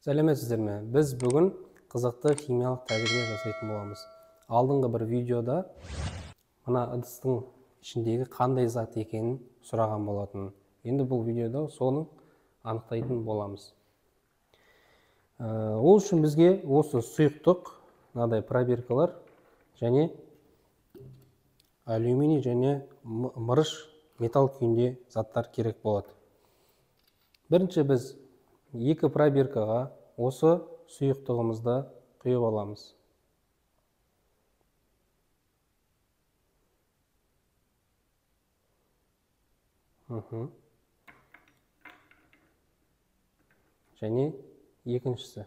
Сәлеметсіздер ме? Біз бүгін қызықты химиялық тәжірибе жасайтын боламыз. Алдыңғы бір видеода мына ыдыстың ішіндегі қандай зат екенін сұраған болатын. Енді бұл видеода соны анықтайтын боламыз. Ол үшін бізге осы сұйықтық, мынадай пробиркалар және алюминий және мырыш металл күйінде заттар керек болады. Бірінші біз екі пробиркаға осы сұйықтығымызды құйып аламыз. Және екіншісі.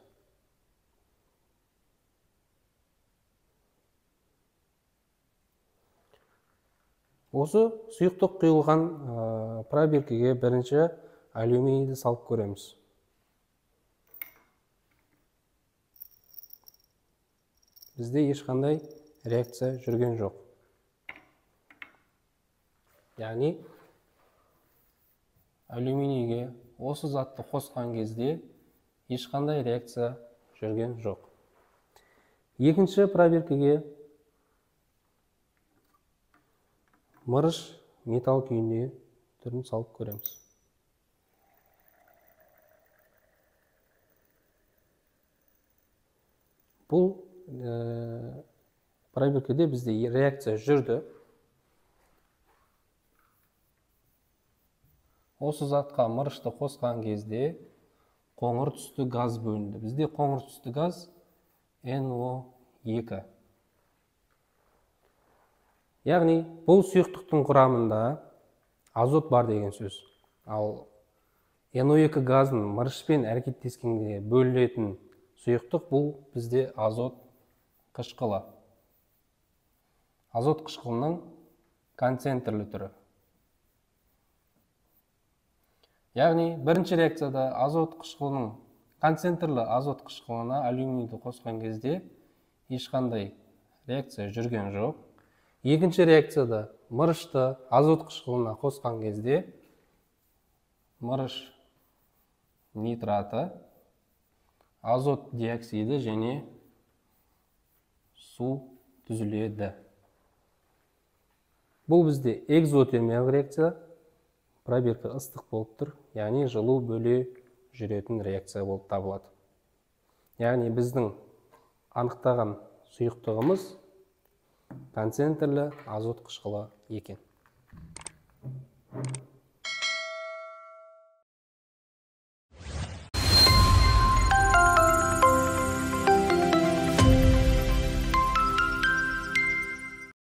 Осы сұйықтық құйылған пробиркеге бірінші алюминийді салып көреміз. Бізде ешқандай реакция жүрген жоқ. Яғни алюминийге осы затты қосқан кезде ешқандай реакция жүрген жоқ. Екінші пробиркеге мырыш металл күйінде түрін салып көреміз. Бұл пробиркеде бізде реакция жүрді. Осы затқа мырышты қосқан кезде қоңыр түсті газ бөлінді. Бізде қоңыр түсті газ NO2. Яғни бұл сұйықтықтың құрамында азот бар деген сөз. Ал NO2 газын мырышпен әрекеттескенде бөлінетін сұйықтық бұл бізде азот қышқылы. Азот қышқылының концентрлі түрі. Яғни бірінші реакцияда азот қышқылының концентрлі азот қышқылына алюминийді қосқан кезде ешқандай реакция жүрген жоқ. Екінші реакцияда мырышты азот қышқылына қосқан кезде мырыш нитраты, азот диоксиді және су түзіледі. Бұл бізде экзотермиялық реакция. Пробирка ыстық болып тұр, яғни жылу бөле жүретін реакция болып табылады. Яғни біздің анықтаған сұйықтығымыз концентрлі азот қышқылы екен.